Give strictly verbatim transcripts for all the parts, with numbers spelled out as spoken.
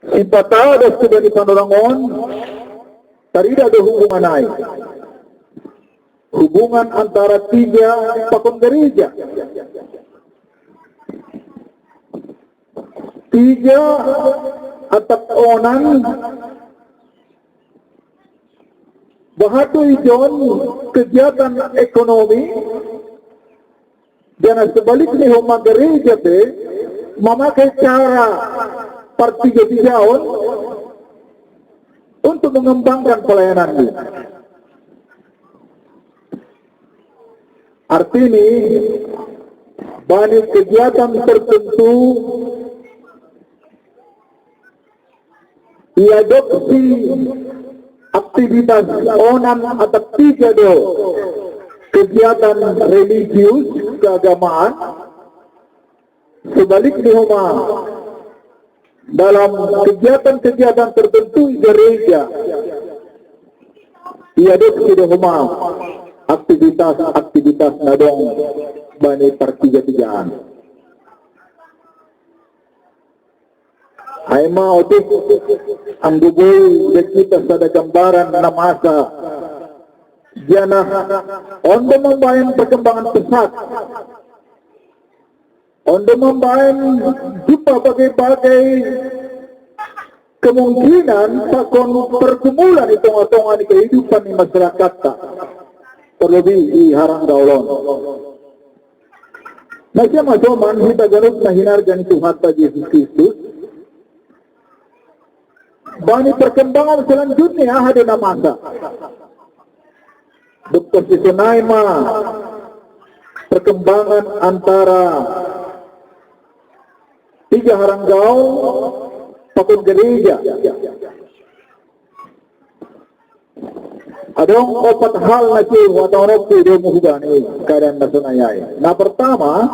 Sipata das tu bani panorang on, tarida do hubungan ai. Hubungan antara tiga pakon gereja. Tiga atap onan bahatu ijon kegiatan ekonomi, dan sebaliknya homa gereja pe memakai cara partiga-tigaon untuk mengembangkan pelayanan ini. Artini, bani kegiatan tertentu, iadopsi aktivitas onan atap tiga do kegiatan religius keagamaan, sebaliknya homa dalam kegiatan-kegiatan tertentu gereja, iadopsi do homa aktivitas-aktivitas na dong bani partiga-tigaan. Ai ma otik, anggo boi de hita sada gambaran na masa, janah on do mambahen perkembangan pesat. On do mambahen jumpa bagai-bagai kemungkinan pakon pergumulan i tonga-tonga ni kehidupan ni masyarakatta, terlebih i harang gaol on. Na sian ma soman hita ganup na hinarga ni Tuhanta Jesus Kristus, bani perkembangan selanjutnya aha do na masa? Doktor, sisonai ma perkembangan antara tiga harang gaol pakon gereja. Adong opat hal na siu atau opat do muhubani keadaan na sonai ai. Na pertama,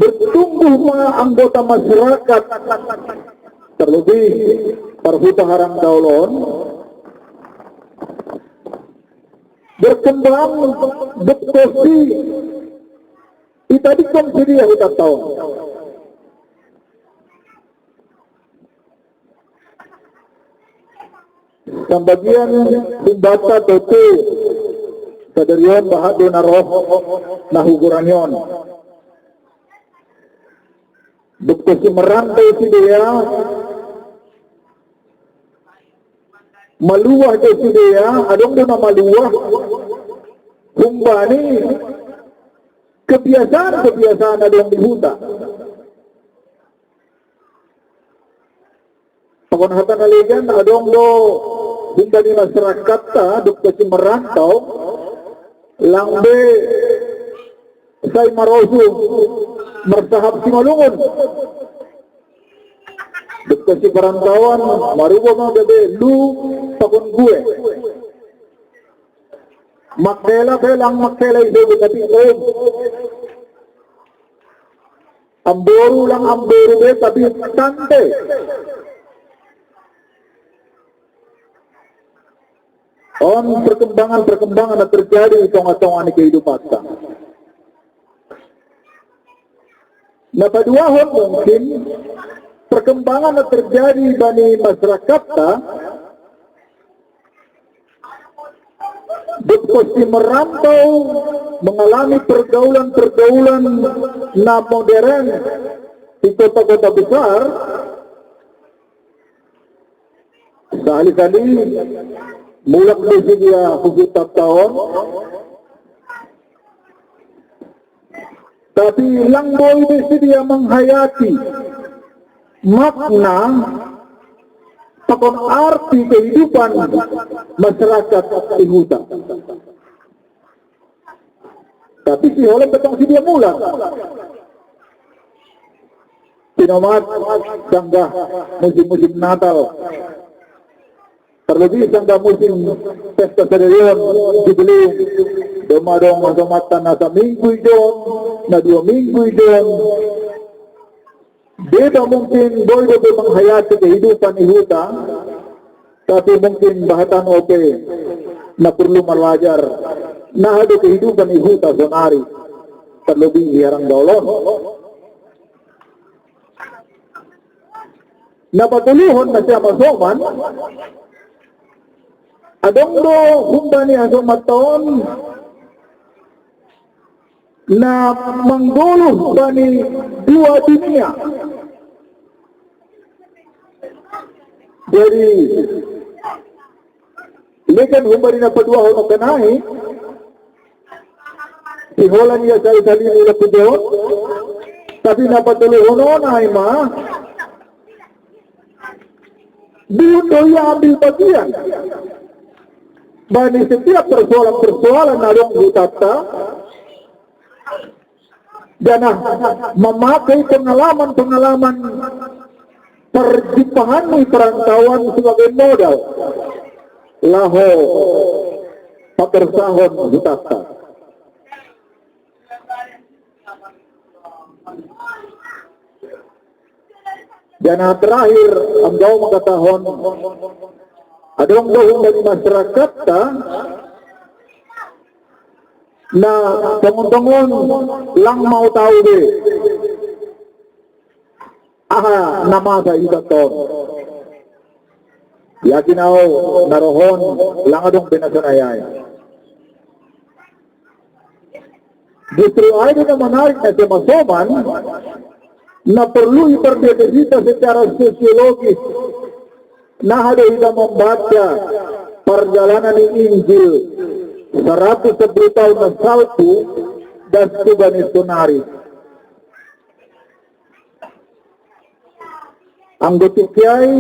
bertumbuh ma anggota masyarakat, terlebih parhuta harang gaol on, berkembang, berkosi, itadingkon sidea hutanta on. Sambagian humbanta tontu sadari on bahat do na roh na hugurani on. Doktor, simerantau sidea, maluah do sidea, adong do na maluah humbani kebiasaan-kebiasaan na adong di huta. Pakon hata na legan, adong do humbani masyarakatta doktor, simerantau, lang be sai marosuh marsahap simalungun. Doktor, siparantauan marubo ma gabe lu pakon gue. Makhela pe lang makhela i sogo, tapi om. Amboru lang amboru be, tapi tante. On perkembangan-perkembangan na terjadi di tonga-tonga ni kehidupanta. Na paduahon mungkin, perkembangan na terjadi bani masyarakatta, doktor, simerantau mengalami pergaulan-pergaulan na modern di kota-kota besar, sahali-hali mulak do sidea hu hutanta on, tapi lang boi be sidea menghayati makna pakon arti kehidupan masyarakat di huta. Tapi sihol on pe tong sidea mulak. Pinomat sanggah musim-musim Natal. Terlebih sanggah musim pesta sadarion, jubileum. Domma adong hasomantan na saminggu ijon, na dua minggu ijon. Beta mungkin boi dope menghayati kehidupan di huta, tapi mungkin bahatanta pe na perlu marlajar, na aha do kehidupan di huta sonari, terlebih di harang gaol on. Na patoluhon na siya masoman, adong do humbani hasomaton na manggoluh bani dua dunia. Jadi, legan humbani na paduahon o kanai, si holan ia sali-sali ni laku jo, tapi na patoluhon o nai ma, Dunia ambil bagian bani setiap persoalan-persoalan na adong hutata, janah memakai pengalaman-pengalaman perjumpahan ni perantauan sebagai modal laho papersahon hutata. Janah terakhir, ambo mau katahon, adong do humbani masyarakat ta na tongon-tongon lang mau tahu be aha na masa hita ton. Yakin au na rohon lang adong be na sonai ai. Justru ai do na manarik na soman-soman na perlu ipardebet hita secara sosiologis. Nah, ada hita membaca perjalanan Injil seratus sepuluh tahun na salpu dan tu bani sonari. Anggo tingki ai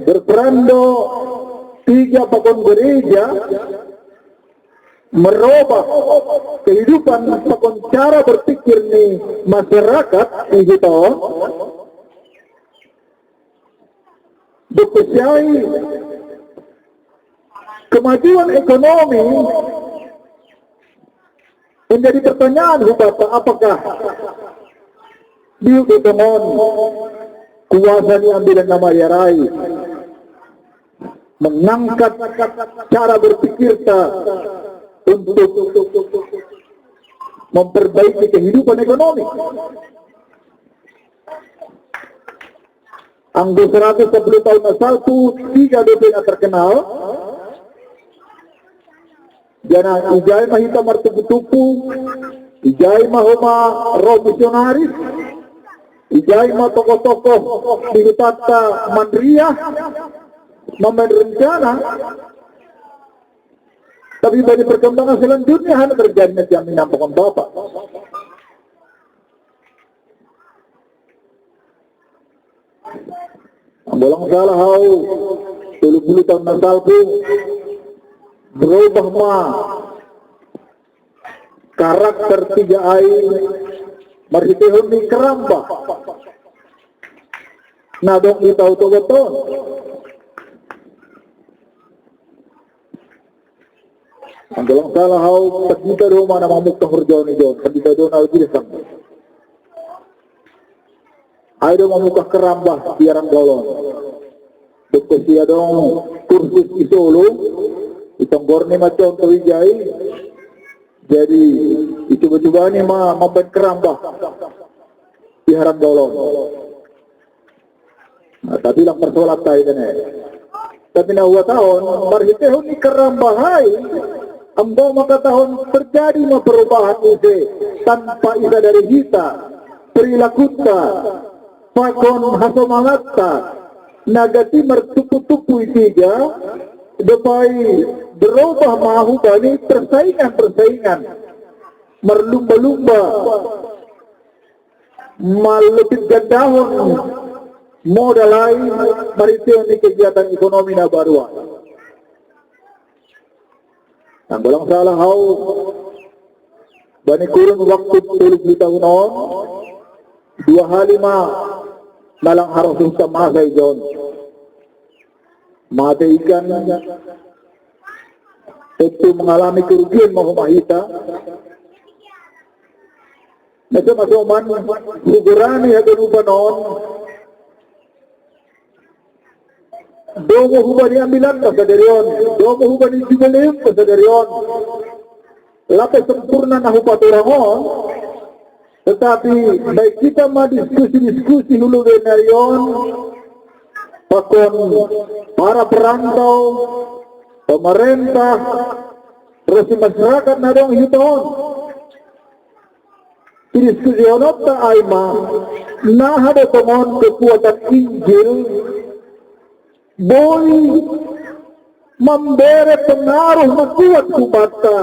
berperan do tiga pakon gereja merubah kehidupan pakon cara berpikir ni masyarakat di hita on. Dope si ai kemajuan ekonomi menjadi pertanyaan hubata, apakah di ujung tongon kuasa ni Ambilan Namaria Rai mengangkat cara berpikir ta untuk memperbaiki kehidupan ekonomi. Anggo seratus sepuluh tahun na salpu, tiga dope na terkenal. Janah ijai ma hita martupu-tupu, ijai ma homa roh misionaris, ijai ma tokoh-tokoh di hutanta manriah, mambaen rencana. Tapi bagi perkembangan selanjutnya hana terjadi na sian minang pakon bapa. Anggo lang salah au, tolu puluh tahun na salpu, berubah ma karakter tiga ai marhitehon ni keramba na adong di Toba on. Anggo lang salah au, pandita do ma na mamungkah horja on i jon, pandita do na ujisan. Ai do mamungkah keramba di arang gaol on. Dob tusi adong kursus di Solo, itonggor ni ma contoh ijai. Jadi icuba-cuba ni ma mambaen keramba di arang gaol on. Nah, tapi lang persoalan tai dene. Tapi na huhatahon, marhitehon ni keramba ai, ambo mangkatahon terjadi ma perubahan ise tanpa isadari hita, perilakunta, pakon hasomanganta, na gati martupu-tupu i tiga, dob ai berubah ma hubani persaingan-persaingan, marlumba-lumba, malopit gandahon modal ai marhitehon ni kegiatan ekonomi na baru an. Anggo lang salah au, bani kurun waktu tolu puluh tahun on, dua hali ma na lang harus hita masa i jon. Mate ikan, tentu mengalami kerugian ma homa hita. Na so masoman hugurani haganupan on, domu hubani ambilanta sadari on, domu hubani jubileumta sadari on. Lape sempurna na hupaturang on, tetapi baen hita ma diskusi-diskusi hu lobei nari on, pakon para perantau, pemerintah, terus masyarakat na dong hita on. Diskusi on ta ai ma, naha do tongon kekuatan Injil boi mambere pengaruh na kuat tu banta.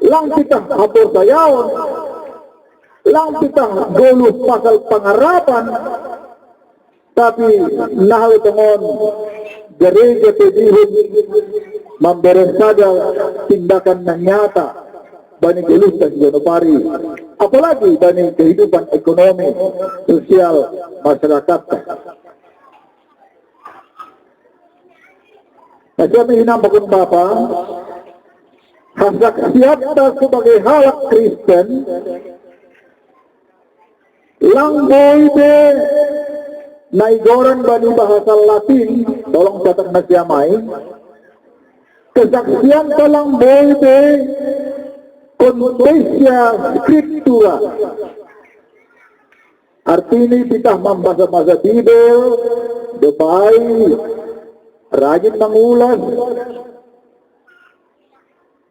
Lang pitah haporsayaon, lang pitah goluh pasal pangarapan, tapi naha do tongon gereja pe dihut mambere sada tindakan na nyata bani goluhta siganup ari, apalagi bani kehidupan ekonomi, sosial masyarakat. Nah, siapa yang nampak Bapa? Hasaksian ta sebagai halak Kristen, lang boi be na igoran bani bahasa Latin, tolong catat na siamai. Kesaksian ta lang boi be confessio scriptura. Artini pitah mambasa-basa Bibel, dopai, rajin mangulas,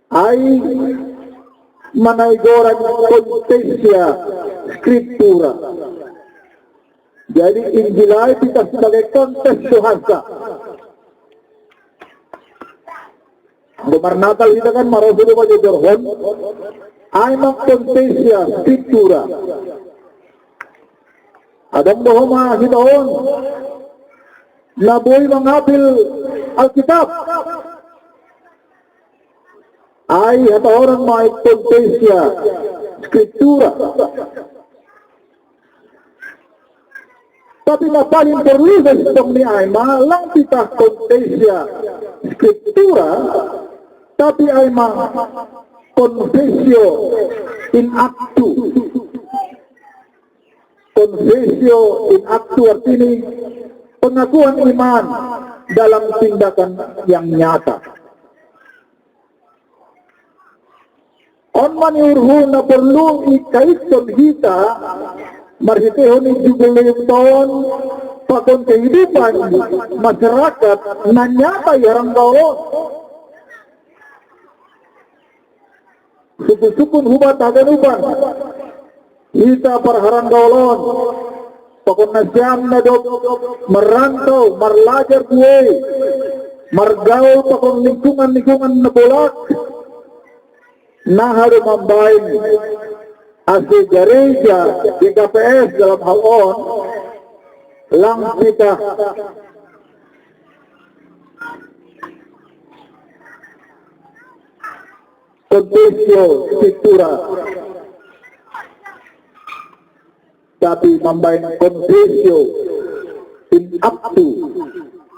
ai ma na igoran confessio scriptura. Jadi Injil ai pitah sebagai kontes Tuhan sa. Anggo marnatal hita kan maroso do baju jorhon, ai ma confessio scriptura. Adong do homa hita on na boi mangapil Alkitab. Ai hata orang ma confessio scriptura. Tapi na paling perlu sa sitong ni ai ma lang pitah confessio scriptura, tapi ai ma confessio in actu. Confessio in actu artini pengakuan iman dalam tindakan yang nyata. On ma ni uhurhu na perlu ikaitkon hita marhitehon ni jubileum on pakon kehidupan masyarakat na nyata i haranggaol on. Sukun-sukun hubanta haganupan hita parharanggaol on, pakon nasiam na dob marrantau, marlajar buei, margaul pakon lingkungan-lingkungan na bolak, naha do mambaen ase gereja G K P S dalam hal on lang pitah confessio scriptura, tapi mambaen confessio in actu,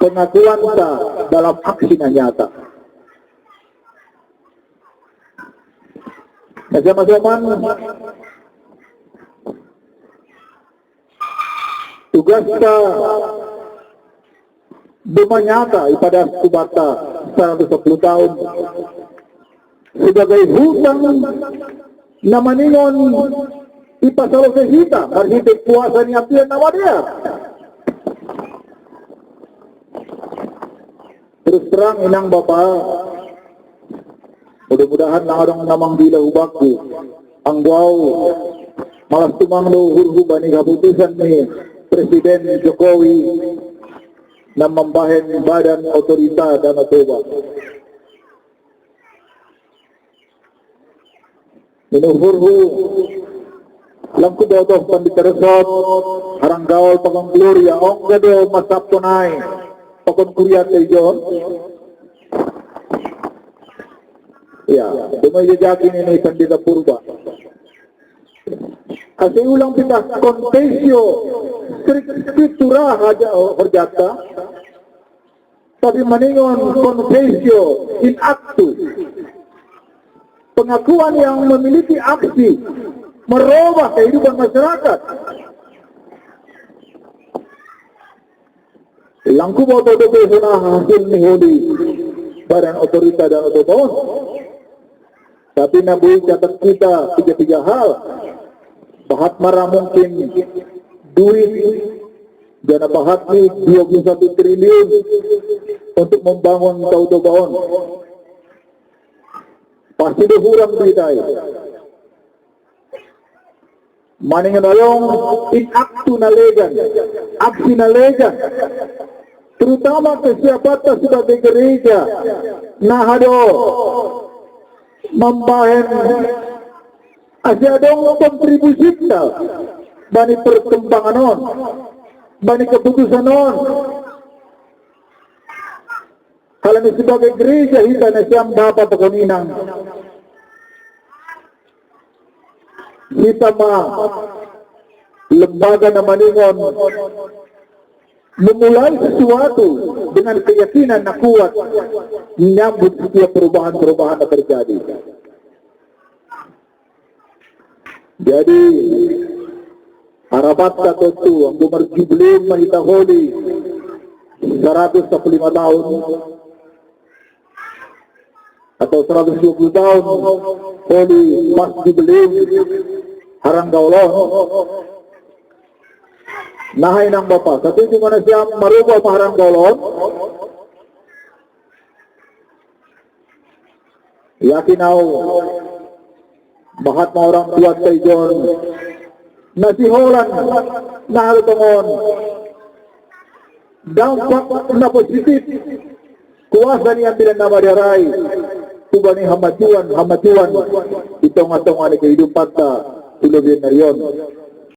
pengakuanta dalam aksi na nyata. Nah, sama-sama tugasta do manyata i padas tu banta saratus sampulu taon sebagai hutang na maningon ipasalose hita marhite kuasa ni Ambilan Namadear. Terus terang inang bapa, mudah-mudahan lang adong na manggilo hubakku. Anggo au malas tumang do uhurhu bani haputusan ni Presiden Jokowi na mambahen Badan Otorita Danau Toba. Inuhurhu lang kubotoh Pandita Resort, Haranggaol pakon Gloria, ongga do masaphon ai pakon kurianta ijon. Ya, dumai jajaki ni Pandita Purba. Ase ulang pitah confessio scriptura haja horjanta, tapi maningon confessio in actu. Pengakuan yang memiliki aksi merubah kehidupan masyarakat. Lang kuboto dope hona hasil ni holi Badan Otorita Danau Toba on. Tapi na boi catat hita piga-piga hal. Bahat ma ra mungkin duit Dana bahatni dua puluh satu triliun untuk membangun Toba on. Pasti do hurang duit ai. Maningon adong in aktu na legan, aksi na legan, terutama kesiapanta sebagai gereja, na hado mambahen asa adong kontribusinta bani perkembangan on, bani keputusan on. Halani sebagai gereja hita nasiam bapa pakon inang, hita ma lembaga na maningon memulai sesuatu dengan keyakinan na kuat menyambut setiap perubahan-perubahan yang terjadi. Jadi, harapanta tontu anggo marjubileum ma hita holi seratus dua puluh lima tahun atau seratus dua puluh tahun holi pas jubileum haranggaol on. Nah, inang bapa, satuju ma nasiam marubah ma haranggaol on. Yakin au, bahat ma orang tuanta ijon na siholan na halo tongon dampak na positif kuasa ni Ambilan Namadear ai hubani hamajuon-hamajuon di tonga-tonga ni kehidupanta tu lobeion nari on.